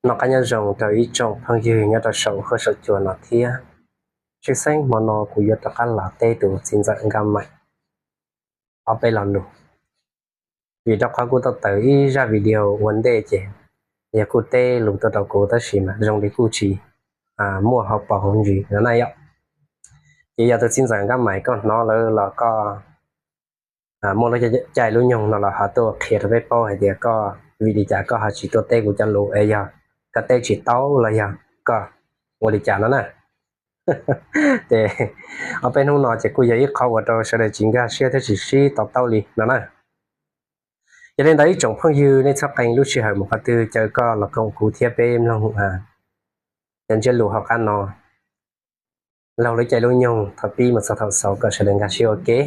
Noj qab nyob zoo rau ib tsoom phooj ywg nyob rau saum huab saum cua no thiab. Tshwj xeeb hmo no kuv yuav rov qab los teb tus txiv ntxawm Nkaj Maim ob peb lo lus, vim rau qhov kuv tau tawm ib zaj video ua ntej ces yog kuj teb lus tuaj rau kuv tab sis mas zoo li kuj tsis muaj hauv paus hauv ntsis no na yom. Ces yog tus txiv ntxawm Nkaj Maim koj hnov lawm los koj muaj lub caij lub nyoog no los ho tuaj qhia rau peb paub hais tias koj vim li cas koj ho tsis tuaj teb kuv cov lus es yog koj teb tsis tau los yog koj ua li cas no na. Ces ob peb hnub no ces kuj yog ib qho ua rau sawv daws tsis nkag siab thiab tsis sib to taub li no na. Yog li ntawd ib tsoom phooj ywg nej txhob qee lub sij hawm mus qhov twg, caw koj los koom kuv thiab peb mloog cov ntsiab lus hauv qab no laug lub caij lub nyoog thaum pib mus txog thaum xaus kom sawv daws nkag siab ua ke.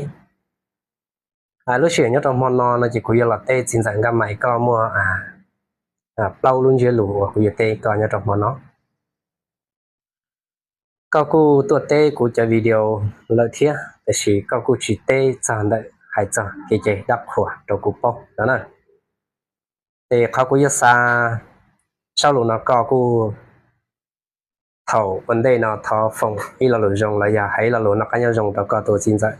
Lub sij hawm nyob rau hmo no no ces kuv yuav los teb txiv ntxawm Nkaj Maim koj muaj plaub lub ntsiab lus uas kuv yuav teb koj nyob rau hmo no. Koj kuj tuaj teb kuv cov video lawm thiab, tiam sis koj kuj tsis teb txog ntawm hais txog kev cai dab qhuas rau kuv paub no na. Ces qhov kuv yuav xa saub lus no koj kuj thaum ua ntej no thov foom ib lo lus zoo los yog hais ib lo lus noj qab nyob zoo rau koj tus txiv ntxawm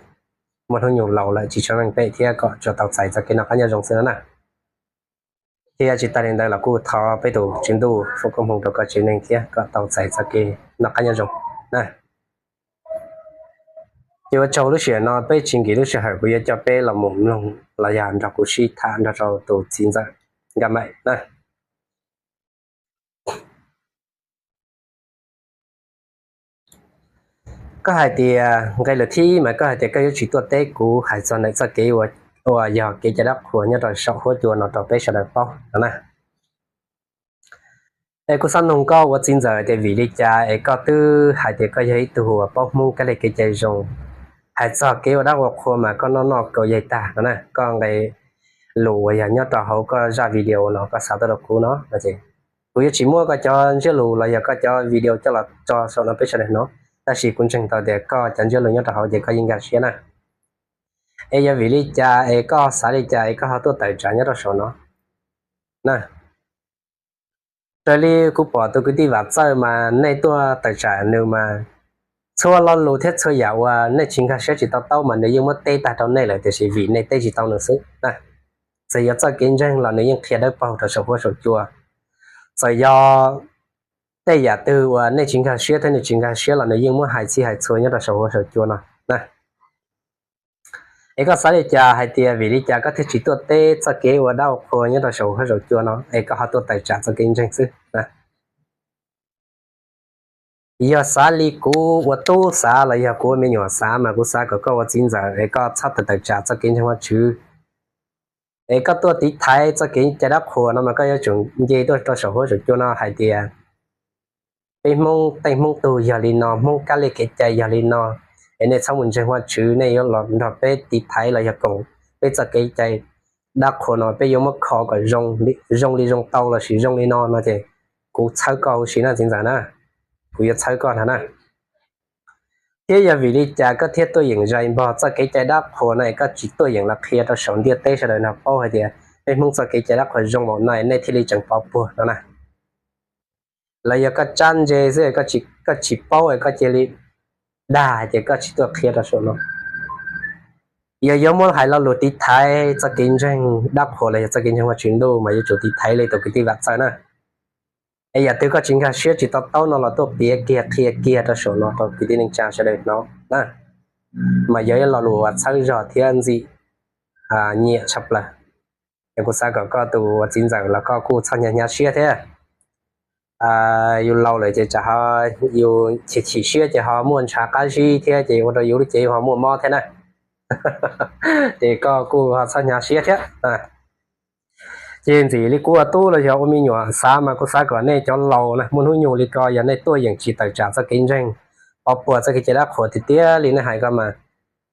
muaj hnub nyoog laus lawm tsis tshua meej pem thiab kom tsuas tau txais txoj kev noj qab nyob zoo xwb no na. Thiab tsis tas li ntawd los kuj thov peb tus Tswv Ntuj foom koob hmoov rau koj tsev neeg thiab kom tau txais txoj kev noj qab nyob zoo na. Ces ua tsaug lub sij hawm no peb tsis nkim lub sij hawm kuv yuav coj peb los mus mloog los yog nrog kuv sib tham nrog rau tus txiv ntxawm Nkaj Maim na. Koj hais tias nqe lus thib ib mas koj hais tias koj yuav tsis tuaj teb kuv hais txog ntawm txoj kev uas yog kev cai dab qhuas nyob rau saum huab cua no rau peb sawv daws paub no na. Es kuv xav noog koj ua txiv ntxawm tias vim li cas es koj twb hais tias koj yog ib tug uas paub Hmoob kab li kev cai zoo, hais txog kev ua dab ua qhua mas koj noj noj kaus yaig tag no na, koj nqe lus uas yog nyob rau hauv koj zaj video no koj xa tuaj rau kuv no, kuv yuav tsis muab koj cov ntsiab lus los yog koj cov video coj los tso saum no peb sawv daws hnov, tab sis kuv ntseeg tau tias koj cov ntsiab lus nyob rau hauv ces koj yeej nkag siab na. Es yog vim li cas es koj xav li cas es koj ho tuaj tawm tsam nyob rau saum no na? Raws li kuv pom tus kwv tij Vam Txawj mas nej tuaj tawm tsam nws mas txhua lo lus thiab txhua yam uas nej tsis nkag siab tsis to taub mas nws yeej muab teb tag rau nej lawm tiam sis vim nej teb tsis tau nws xwb na. Txawm yog txoj kev ntseeg los nws yeej qhia dawb paug rau saum huab saum cua. Txawm yog tej yam twg uas nej tsis nkag siab thiab nws tsis nkag siab los nws yeej muab hais txhij hais txhua nyob rau saum huab saum cua no na. Es koj xav li cas hais tias vim li cas koj thiaj tsis tuaj teb txoj kev ua dab ua qhua nyob rau saum huab saum cua no es koj ho tuaj tawm tsam txoj kev ntseeg xwb na? Yog xav li kuv ua tub xav los yog kuv ua me nyuam xav mas kuv xav kom koj ua txiv ntxawm es koj txhob tawm tawm tsam txoj kev ntseeg Vajtswv. Es koj tuaj tiv thaiv txoj kev cai dab qhuas no mas koj yuav tsum nce tuaj rau saum huab saum cua no hais tias peb Hmoob teej Hmoob tug yog li no, Hmoob kab li kev cai yog li no, es nej txhob mus ntseeg Vajtswv, nej yuav los nrog peb tiv thaiv los yog koom peb txoj kev cai dab qhuas no, peb yuav muab kho kom zoo li zoo tau lossis zoo li no no ces kuv txhawb koj huv si na txiv ntxawm na, kuv yuav txhawb koj ntag na. Thiab yog vim li cas koj thiaj tuaj yeem zais npog txoj kev cai dab qhuas no es koj tsis tuaj yeem los qhia rau saum ntiaj teb sawv daws nrog paub hais tias peb Hmoob txoj kev cai dab qhuas zoo npaum no nej thiaj li tseem pov puag no na? Los yog koj tsab ntse xwb, koj tsis paub es koj cia li dag hais tias koj tsis tuaj qhia rau saum no? Yog yuav muab hais lo lus tiv thaiv txoj kev ntseeg dab qhuas los yog txoj kev ntseeg Vajtswv ntuj mas yuav tsum tiv thaiv li tus kwv tij Vam Txawj na. Es yam twg koj tsis nkag siab tsis to taub no los tuaj piav kiag qhia kiag rau saum no rau kwv tij neej tsa sawv daws hnov na, mas yog ib lo lus uas txhawb zog thiab ntxim nyiam tshaj plaws. Es kuv xav kom koj tus ua txiv ntxawm los koj kuj txhob hnyav hnyav siab thiab. Yus laus lawm ces tsam ho yus chim chim siab ces ho muaj ntshav qab zib thiab ces ua rau yus lub cev yus ho muaj mob thiab na. Ces koj kuj ho txhob hnyav siab thiab. Ces ntxim li kuv ua tub los yog ua me nyuam xav mas kuv xav kom nej cov laus na muaj hnub nyoog li ko yog nej tuaj yeem tsis tawm tsam txoj kev ntseeg, pov puag txoj kev cai dab qhuas tiag tiag li nej hais ko mas,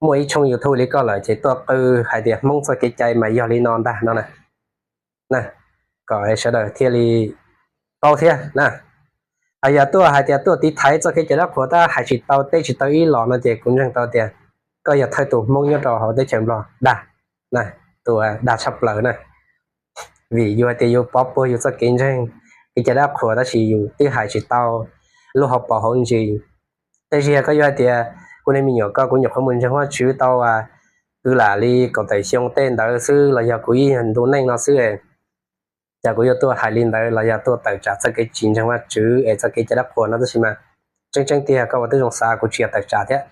muaj ib tshooj YouTube li koj lawm ces tuaj qw hais tias Hmoob txoj kev cai mas yog li no ntag no na, kom sawv daws thiaj li paub thiab na. Hos yog tuaj hais tias tuaj tiv thaiv txoj kev cai dab qhuas tab hais tsis tau teb tsis tau ib los no ces kuv ntseeg tau tias koj yog thawj tus Hmoob nyob rau hauv teb chaws Nplog dag, tus dag tshaj plaws na. Vim yus hais tias yus pov puag yus txoj kev ntseeg, kev cai dab qhuas tab sis yus twb hais tsis tau lub hauv paus hauv ntsis. Tej zaum koj yuav hais tias kuv niag me nyuam ko kuv nyuam qhuav mus ntseeg Vajtswv tau kwv lam li kaum tawm xyoo tej ntawd xwb los yog kuv ib yam ntu neej no xwb, cas kuv yuav tuaj hais li ntawd los yog tuaj tawm tsam txoj kev tsis ntseeg Vajtswv es txoj kev cai dab qhuas no? Tab sis mas tseeb tseeb tiag koj ua tib zoo xav kuv tsis yog tawm tsam thiab,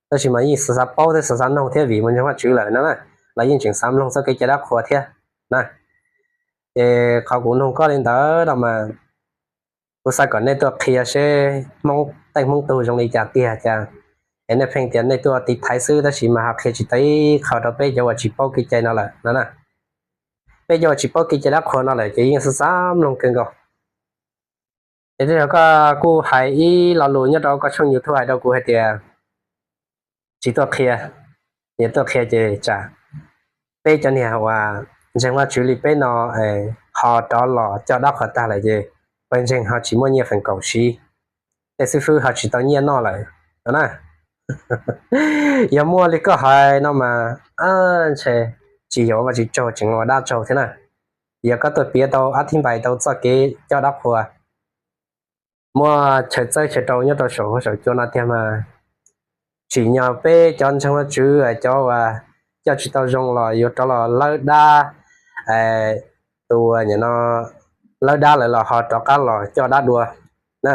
tab sis mas yeej xav xav paub thiab xav xav noog thiab vim mus ntseeg Vajtswv lawm no na, los yeej tseem xav mloog txoj kev cai dab qhuas thiab na. Ces qhov kuv nug koj li ntawd no mas kuv xav kom nej tuaj qhia seb Hmoob tej Hmoob tug zoo li cas tiag cas, es nej pheej tias nej tuaj tiv thaiv xwb tab sis mas ho qhia tsis tau ib qho rau peb cov uas tsis paub kev cai no lawm no na. Peb cov uas tsis paub kev cai dab qhuas no lawm ces yeej xav xav mloog kawg nkaus. Ces tej zaum koj kuj hais ib lo lus nyob rau koj tshooj YouTube hais rau kuv hais tias tsis tuaj qhia, yog tuaj qhia ces tsam peb cov niag uas ntseeg Vajtswv li peb no ho rov los coj dab qhuas tag lawm ces pawg ntseeg ho tsis muaj nyiaj feem kaum siv, tej xib fwb ho tsis tau nyiaj noj lawm no na. Yog muaj li koj hais no mas ntshe tsis yog ua Vajtswv tsaug tseem ua dab tsaug thiab na. Yog koj tuaj piav tau ab thib npais tau txoj kev coj dab qhuas, muaj chaw txawb chaw rau nyob rau saum huab saum cua no tiag mas tsim nyog peb cov ntseeg Vajtswv cov uas coj tsis tau zoo los yuav rov los lawb dab, tus uas nim no lawb dab lawm los ho rov qab los coj dab dua na.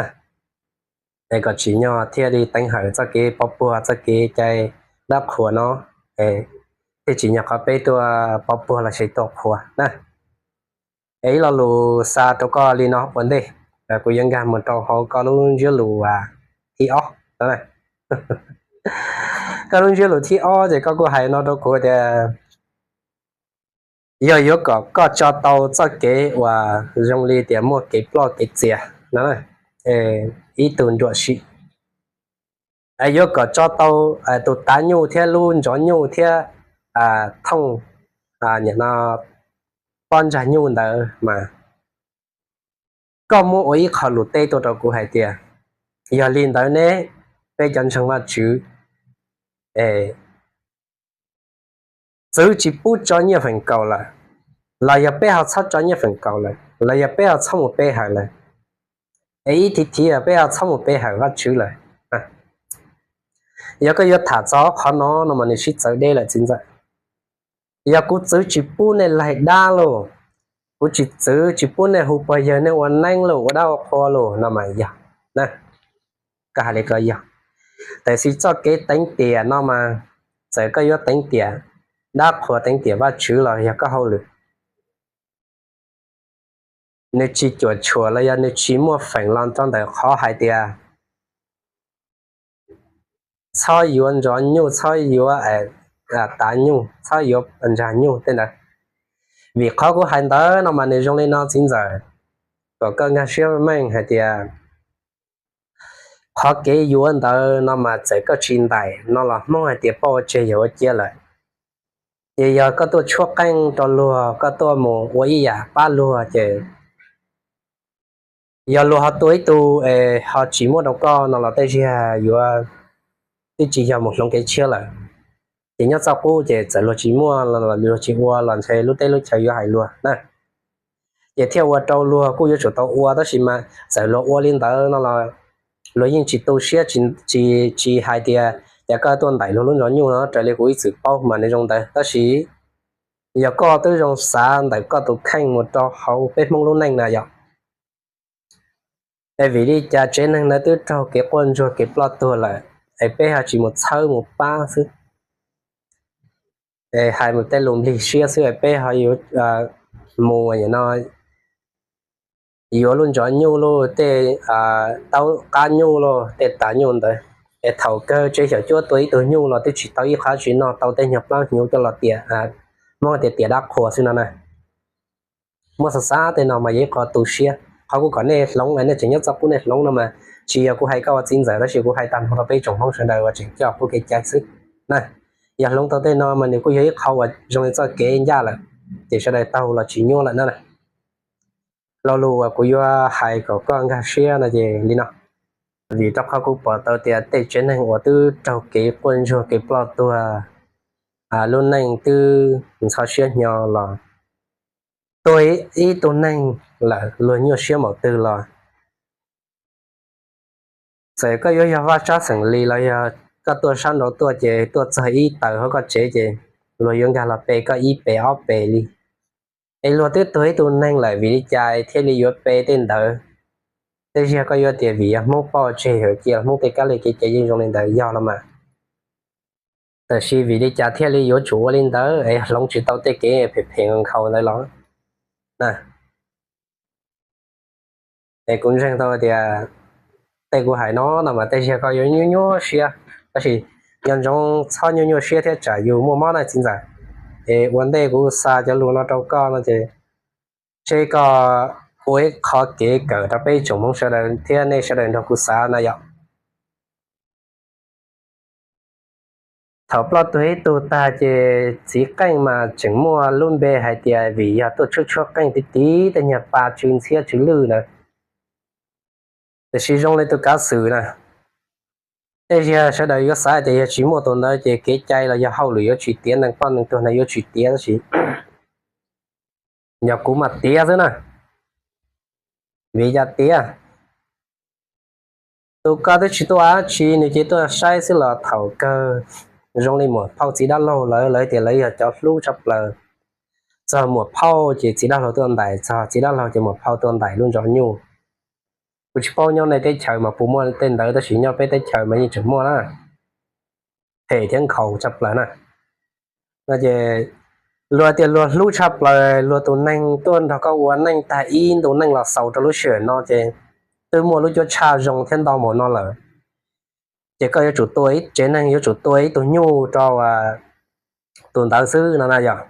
Es kom tsim nyog thiaj li teev hawm txoj kev pov puag txoj kev cai dab qhuas no, thiaj tsim nyog qhov peb tuaj pov puag los sis tuaj qhuas na. Es ib lo lus xa rau koj li no ua ntej, kuv yuav nkag mus rau hauv koj lub ntsiab lus thib ob. Koj lub ntsiab lus thib ob ces koj kuj hais no rau kuv tias yog yuav kom koj tso tau txoj kev uas zoo li tias muaj kev ploj kev txias no, ib tug nruam sim, yuav kom tso tau tus tav nyuj thiab lub ntsov nyuj thiab thooj nim no pob ntsag nyuj ntawd mas koj muab ua ib qho lus teb tuaj rau kuv hais tias yog li ntawd ne, peb cov ntseeg Vajtswv txwv tsis pub tso nyiaj feem kaum lawm, los yog peb ho txhob tso nyiaj feem kaum lawm, los yog peb ho txhob mus pe hawm lawm, es ib thim thim peb ho txhob mus pe hawm Vajtswv lawm. Yog koj yuav tham txog qhov no no mas nws sib txawv deb lawm txiv ntxawm. Yog kuv txwv tsis pub nej laig dab lauj, kuv tsis txwv tsis pub nej hu pog yawg nej ua neeb lauj, ua dab ua qhua lauj no mas yog, koj hais li ko yog. Tiam sis txoj kev teev tiam no mas txawm koj yuav teev tiam dab qhuas teev tiam Vajtswv los yog koj hauj lwm, nws tsis cuam tshuam los yog nws tsis muaj feem los rau ntawm qhov hais tias txhob yuav ntsov nyuj, txhob yuav tav nyuj, txhob yuav ntsag nyuj tej ntawd. Vim qhov kuv hais ntawd no mas nws zoo li no txiv ntxawm, kom koj nkag siab meej hais tias qhov kev yuav ntawd no mas txawm koj tsis ntaim no los Hmoob hais tias poj ua tseg yawg ua cia lawm. Ces yog koj tuaj tshuab qeej rau luag, koj tuaj mus ua ib yam pab luag ces yog luag ho tua ib tug es ho tsis muab rau koj no los tej zaum yuav twb tsis yog mus hloov kev tshiab lawm. Ces nyob txoj qub ces txawm luag tsis muaj los luag tsis ua los ntshe lub teb lub chaw yuav hais luag na. Ces thiaj ua rau luag kuj yuav tsum tau ua, tab sis mas txawm luag ua li ntawd no los luag yeej tsis tu siab, tsis hais tias cas koj tuaj ntaim luag lub ntsov nyuj no, raws li kuv ib txwm paub mas nws zoo ntawd. Tab sis yog koj twb zoo xav ntawm koj tus kheej mus rau hauv peb Hmoob lub neej na yom, es vim li cas tsev neeg ntawd twb raug kev quaj ntsuag kev ploj tuag lawm es peb ho tsis mus txhawb mus pab xwb? Es hais mus tej lus nplig siab xwb es peb ho yuav mus no yuav lub ntsov nyuj lauj, tej taub qab nyuj lauj, tej tav nyuj ntawd. Es thaum kawg tsev xyom cuab tua ib tug nyuj los twb tsis tau ib qho tsis noj, tau tej nyuag plaub hnyuv coj los tiam, Hmoob tias tiam dab qhuas xwb no na. Muab xav xav tej no mas yog ib qho tu siab. Qhov kuv kom nej hloov, nej tseem nyob txoj qub nej hloov no mas tsis yog kuv hais koj ua txiv ntxawm, tab sis kuv hais tag nrho rau peb tsoom Hmoob sawv daws uas tseem coj qub kev cai xwb na. Yog hloov tau tej no mas nws kuj yog ib qho uas zoo li txoj kev ncaj lawm, ces sawv daws taug los tsis nyuaj lawm na. Lo lus uas kuv yuav hais kom koj nkag siab no ces li no, vim rau qhov kuv pom tau tias tej tsev neeg uas twb raug kev quaj ntsuag kev ploj tuag, lub neej twb ntxhov siab hnyo los Tuag ib tug neeg lawm luag nyuaj siab npaum twg los, txawm koj yuav yog vaj tsab xeem li los yog koj tuaj sab nraud tuaj ces tuaj txog ib taws hauv koj tsev ces luag yuav nkag los pe koj ib pe ob pe li. Es luag twb tuag ib tug neeg lawm vim li cas thiaj li yuav pe tej ntawd? Tej zaum koj yuav tias vim yog Hmoob pauj tseg yuav cia Hmoob tej kab li kev cai yeej zoo li ntawd, yog los mas. Tab sis vim li cas thiaj li yuav tsum ua li ntawd es hloov tsis tau tej kev phem phem nkhaus ntawd los na? Es kuv ntseeg tau tias tej kuv hais no no mas tej zaum koj yuav nyuaj nyuaj siab, tab sis nco ntsoov txhob nyuaj nyuaj siab thiab tsam yus muaj mob na txiv ntxawm. Es ua ntej kuv xa cov lus no rau koj no ces seb koj ua ib qho kev kawm rau peb tsoom Hmoob sawv daws thiab nej sawv daws nrog kuv xav na yom. Thaum ploj tuag ib tug tag ces txiv qeej mas tseem muaj lub npe hais tias vim yog tuaj tshuab tshuab qeej tib tib tej nyuag pa tsw ntxhiab tsw lwj ntawd. Tiam sis zoo li tus kav xwm na, tej zaum sawv daws yuav xav tias yog tsis muaj tus ntawd ces kev cai los yog hauj lwm yuav tsis tiav, neeg ploj neeg tuag ntawd yuav tsis tiav, tab sis yog kuv mas tiav xwb na. Vim yog tiav, tus ko twb tsis tuaj dab tsi, nws cia tuaj saib xwb los thaum kawg zoo li muam phauj txiv dab laug lawv, lawv tias lawv yog cov hlub tshaj plaws. Txog muam phauj ces txiv dab laug tuaj ntais, txog txiv dab laug ces muam phauj tuaj ntais lub ntsos nyuj. Kuv tsis paub nyob nej teb chaws mas puas muaj tej ntawd, tab sis nyob peb teb chaws mas yeej tseem muaj na, phem thiab nkhaus tshaj plaws na. No ces luag tias luag hlub tshaj plaws, luag tus neeg tuaj nrog koj ua neej tag ib ntu neej los xaus rau lub sij hawm no ces twb muaj lub cuab tshaj zoo thiab ntau npaum no lawm, ces koj yuav tsum tua ib tsev neeg, yuav tsum tua ib tug nyuj rau tus ntawd xwb no na yog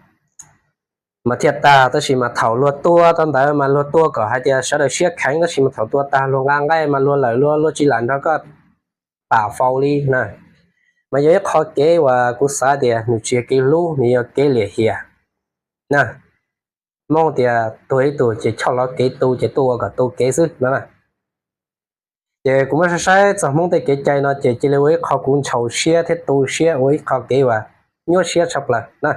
mas thiaj tag. Tab sis mas thaum luag tua tau ntawd mas luag tua kom hais tias sawv daws siab kheev, tab sis mas thaum tua tag luag nqa nqaij mas luag lawm, luag tsis lam nrog koj pam faus li na. Mas yog ib qho kev uas kuv xav tias nws tsis yog kev hlub, nws yog kev liam hiam na. Hmoob tias tuag ib tug ces choj lov kev tu, ces tuaj ua kom tu kev xwb no na. Ces kuv muab saib saib txog Hmoob tej kev cai no ces cia li ua ib qho kuv ntshaus siab thiab tu siab, ua ib qho kev uas nyuaj siab tshaj plaws na.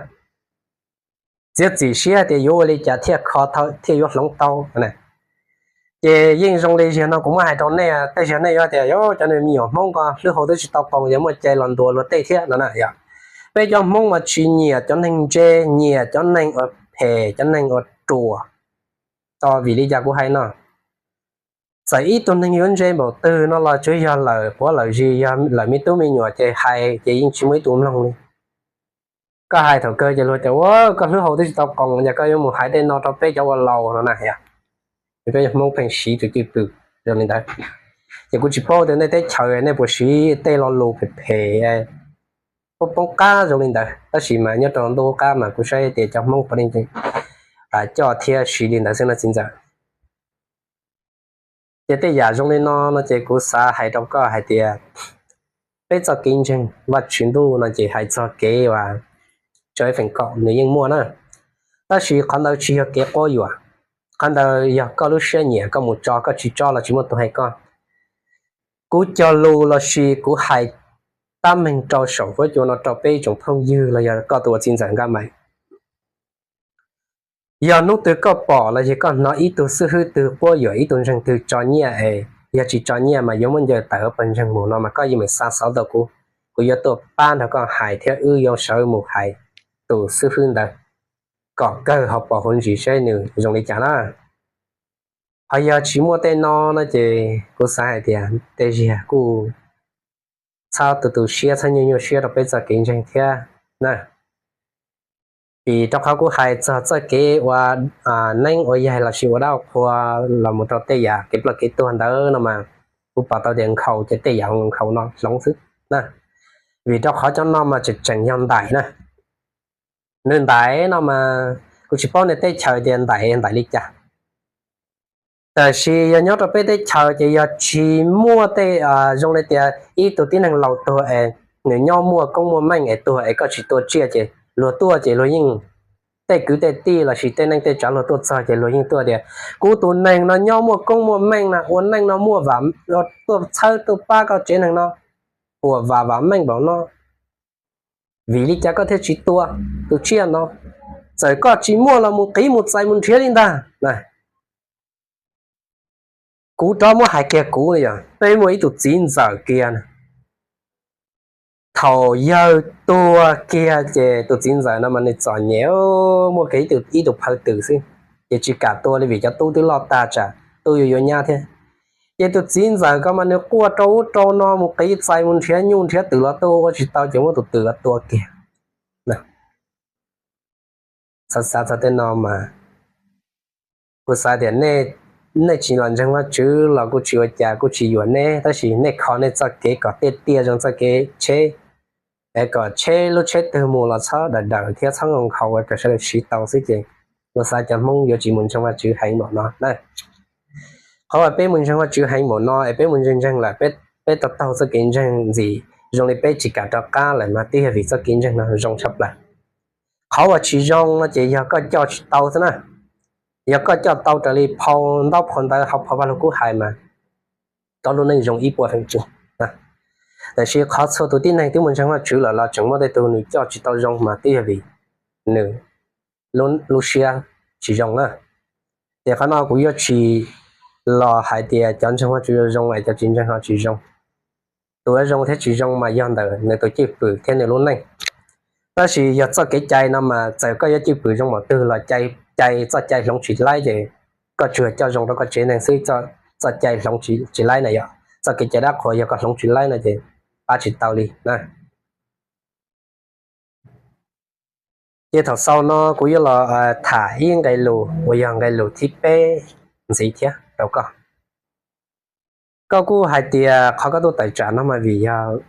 Txiav txim siab tias yuav ua li cas thiaj kho tau, thiaj yuav hloov tau. Ces yeej zoo li zaum no kuv muab hais rau nej, tej zaum nej yuav tias yog cov me nyuam Hmoob ko hlwb hau twb tsis tau qoos, yog muaj cai los ntuas luag tej thiab no na yog. Peb cov Hmoob mas tsis nyiam cov neeg ntse, nyiam cov neeg uas phem, cov neeg uas ruam. Tos vim li cas kuv hais no? Txawm ib tug neeg yuav ntse npaum twg no los tsuav yog lawm puav lawm zis, yog lawm me tub me nyuam ces hais ces yeej tsis muaj ib tug mloog li. Koj hais thaum kawg ces luag tias ua koj hlwb hau twb tsis tau qoos, yog koj yuav mus hais tej no rau peb cov ua laus no na yog. Peb Hmoob pheej siv tus cwj pwm zoo li ntawd. Ces kuv tsis paub tias nej teb chaws nej puas siv tej lo lus phem phem poob poob qab zoo li ntawd, tab sis mas nyob rau ntuj qab mas kuv saib tias cov Hmoob puav leej coj thiab siv li ntawd xwb no txiv ntxawm. Ces tej yam zoo li no no ces kuv xav hais rau koj hais tias peb txoj kev ntseeg Vajtswv ntuj no ces hais txog kev uas tso ib feem kaum nws yeej muaj na, tab sis qhov ntawd tsis yog kev quab yuam. Qhov ntawd yog koj lub siab nyiam koj mus tso, koj tsis tso los tsis muaj tus hais koj. Kuv cog lus lossis kuv hais tab meeg rau saum huab cua no rau peb tsoom phooj ywg los yog koj tus ua txiv ntxawm Nkaj Maim. Yog hnub twg koj pom los yog koj hnov ib tug xib hwb twg quab yuam ib tug ntseeg twg tso nyiaj es yog tsis tso nyiaj mas yuav muab ncaws tawm pawg ntseeg mus no mas koj yeej meem xa xov rau kuv, kuv yuav tuaj pab nrog koj hais thiab wb yuav sawv mus hais tus xib hwb ntawd kom kawg ho pom huv ntsis saib nws zoo li cas na. Ho yog tsis muaj tej no no ces kuv xav hais tias tej zaum kuj txhob tu tu siab, txhob nyuaj nyuaj siab rau peb txoj kev ntseeg thiab na. Vim rau qhov kuv hais txog txoj kev ua neeb ua yaig lossis ua dab ua qhua los mus rau tej yam kev ploj kev tuag ntawd no mas kuv pom tau tias nkhaus ces tej yam nkhaus no hloov xwb na. Vim rau qhov cov no mas tseem tseem yog ntais na. Nws ntais no mas kuv tsis paub nej teb chaws tias ntais ntais li cas. Tab sis yog nyob rau peb teb chaws ces yog tsis muaj tej zoo li tias ib tug tib neeg laus tuag es nws nyob muaj koob muaj meej es tuag es koj tsis tua tsiaj ces luag tuaj ces luag yeej, tej kwv tej tij lossis tej neej tej tsav luag tuaj txog ces luag yeej tuaj tias kuv tus neeg no nyob muaj koob muaj meej na, ua neej no muaj, tuaj txhawb tuaj pab koj tsev neeg no puas vam vam meej npaum no, vim li cas koj thiaj tsis tua tus tsiaj no? Txawm koj tsis muaj los mus qiv mus txais mus nrhiav li ntag. Kuv rov muab hais kiag kuv no yog peb muaj ib tug txiv ntxawm kiag, thaum yawg tuag kiag ces tus txiv ntxawm no mas nws txom nyem, muaj kiag ib tug phaw twm xwb, ces tsis kam tua li vim cov tub twb loj tag tsam tub yuav yuav nyab thiab. Ces tus txiv ntxawm ko mas nws quaj rau ub rau no mus qiv txais mus nrhiav nyuj nrhiav twm los tuaj ua tsis tau ces muab tus twm los tua kiag. Xav xav txog tej no mas kuv xav tias nej tsis los ntseeg Vajtswv los kuj tsis ua cas, kuj tsis yuam nej, tab sis nej kho nej txoj kev kom tiaj tiaj zoo txoj kev tsheb, es kom tsheb lub tsheb twg mus los txhob dawm dawm thiab txhob nkhaus nkhaus ua kom sawv daws siv tau xwb ces kuv xav cov Hmoob yuav tsis mus ntseeg Vajtswv heev npaum no na. Qhov uas peb mus ntseeg Vajtswv heev npaum no es peb mus ntseeg ntseeg lawm, peb tau taug txoj kev ntseeg ntxim zoo li peb tsis kam rov qab lawm mas twb yog vim txoj kev ntseeg no zoo tshaj plaws. Qhov uas tsis zoo no ces yog koj coj tsis tau xwb na. Yog koj coj tau raws li phau ntaub phau ntawv hauv phau Vaj Lug Kub hais mas koj lub neej zoo ib puas feem tswg. Tab sis qhov txhua tus tib neeg twb mus ntseeg Vajtswv lawm los tseem muaj tej tug nws coj tsis tau zoo mas twb yog vim nws lub siab tsis zoo na. Ces qhov no kuv yuav tsis los hais tias cov ntseeg Vajtswv zoo es cov tsis ntseeg ho tsis zoo. Tus zoo thiab tsis zoo mas yog ntawm nws tus cwj pwm thiab nws lub neej. Tab sis yog txoj kev cai no mas txawm koj yuav cwj pwm zoo npaum twg los cai, txoj cai hloov tsis laib ces koj tsuas coj zoo rau koj tsev neeg xwb, txoj cai hloov tsis laib na yom, txoj kev cai dab qhuas yog koj hloov tsis laib no ces pab tsis tau li na. Ces thaum xaus no kuv yuav los tham ib nqe lus uas yog nqe lus thib peb ntxiv thiab rau koj. Koj kuj hais tias qhov koj tuaj tawm tsam no mas vim yog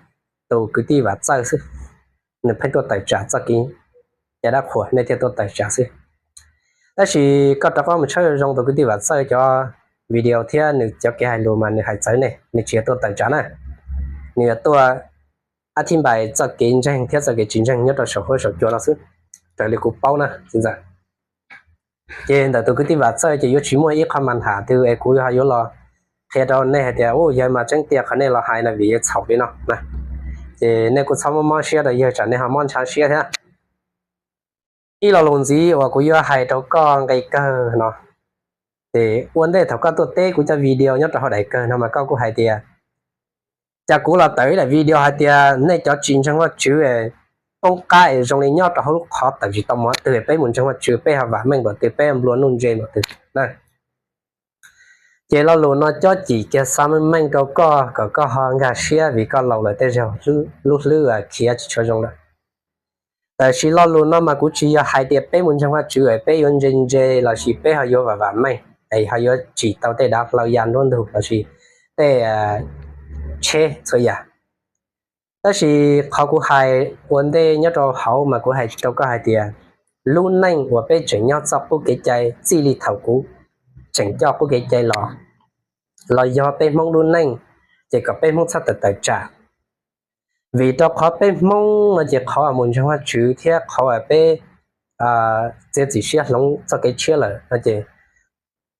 tus kwv tij Vam Txawj xwb, nws pheej tuaj tawm tsam txoj kev cai dab qhuas nej thiaj tuaj tawm tsam xwb. Tab sis koj rov qab mus tshawb zoo tus kwv tij Vam Txawj cov video thiab nws cov kev hais lus mas nws hais txawv nej, nws tsis yog tuaj tawm tsam na, nws yog tuaj ab thib npais txoj kev ntseeg thiab txoj kev tsis ntseeg nyob rau saum huab saum cua no xwb, raws li kuv paub na txiv ntxawm. Ces ntawm tus kwv tij Vam Txawj ces yuav tsis muaj ib qho mas tham twg es kuv yuav los qhia rau nej hais tias u yawg mas tseeb tiag qhov nej los hais no vim yawg txhaum li no na. Ces nej kuj txhob mob mob siab rau yawg tsam nej ho mob ntshav siab thiab. Ib lo lus ntxiv uas kuv yuav hais rau koj nqe kawg no, ces ua ntej thaum koj tuaj teb kuv cov video nyob rau hauv daim kawg no mas koj kuj hais tias cas kuv los tawm ib daim video hais tias nej cov tsis ntseeg Vajtswv poob qab es zoo li nyob rau hauv lub qhov tawm tsis tau mov twg, peb mus ntseeg Vajtswv peb ho vam meej npaum twg, peb nplua nuj ntse npaum twg na. Ces lo lus no cob cim kiag xa meej meej rau koj kom koj ho nkag siab vim koj laus lawm tej zaug lub hlwb khiav tsis tshua zoo lawm. Tab sis lo lus no mas kuv tsis yog hais tias peb mus ntseeg Vajtswv es peb yuav ntse ntse lossis peb ho yuav vam vam meej es ho yuav tsim tau tej dav hlaws ya nruab ntug lossis tej tsheb txhua yam. Tab sis qhov kuv hais ua ntej nyob rau hauv mas kuv hais rau koj hais tias lub neej uas peb tseem nyob txoj qub kev cai txij li thaum kuv tseem coj qub kev cai los, los yog peb Hmoob lub neej, ces kom peb Hmoob txhob tawm tawm tsam. Vim rau qhov peb Hmoob no ces qhov uas mus ntseeg Vajtswv thiab qhov uas peb txiav txim siab hloov txoj kev tshiab lawm no ces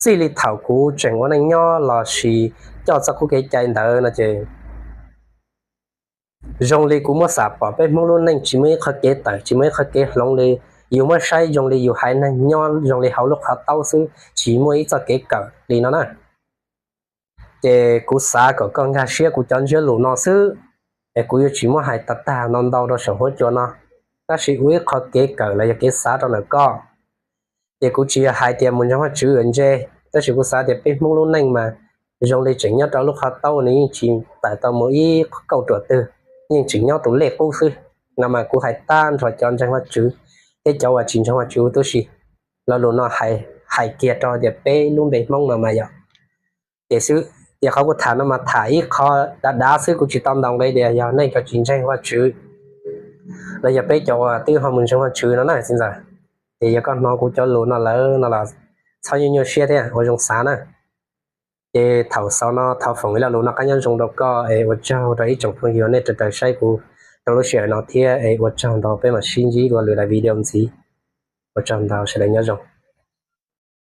txij li thaum kuv tseem ua neej nyob lossis coj txoj qub kev cai ntawd no ces zoo li kuv muab xam pom peb Hmoob lub neej tsis muaj ib qho kev tawm tsis muaj ib qho kev hloov li. Yus muab saib zoo li yus haiv neeg nyob zoo li hauv lub qhov taub xwb tsis muaj ib txoj kev kawm li no na. Ces kuv xav kom koj nkag siab kuv cov ntsiab lus no xwb, es kuv yuav tsis muab hais tag tag ntau ntau rau saum huab cua no, tab sis ua ib qho kev kawm los yog kev xav rau ntawm koj. Ces kuv tsis yog hais tias mus ntseeg Vajtswv yuav ntse, tab sis kuv xav tias peb Hmoob lub neej mas zoo li tseem nyob rau lub qhov taub nws yeej tsis tawm tau mus ib kauj ruam twg, yeej tseem nyob tus lej qub xwb. No mas kuv hais tag nrho cov ntseeg Vajtswv thiab cov uas tsis ntseeg Vajtswv huv tib si. Lo lus no hais kiag rau tias peb lub npe Hmoob no mas yog. Ces xwb, ces qhov kuv tham no mas tham ib qho dav dav xwb, kuv tsis tau ntaus nqi tias yog nej cov tsis ntseeg Vajtswv los yog peb cov uas twb ho mus ntseeg Vajtswv no na txiv ntxawm. Ces yog koj hnov kuv cov lus no lawm no los txhob nyuaj nyuaj siab thiab ua zoo xav na. Ces thaum xaus no thov foom ib lo lus noj qab nyob zoo rau koj es ua tsaug rau ib tsoom phooj ywg nej raws raws saib kuv rau lub sij hawm no thiab es ua tsaug ntau, peb mam sib ntsib dua lwm daim video ntxiv. Ua tsaug ntau, sawv daws nyob zoo.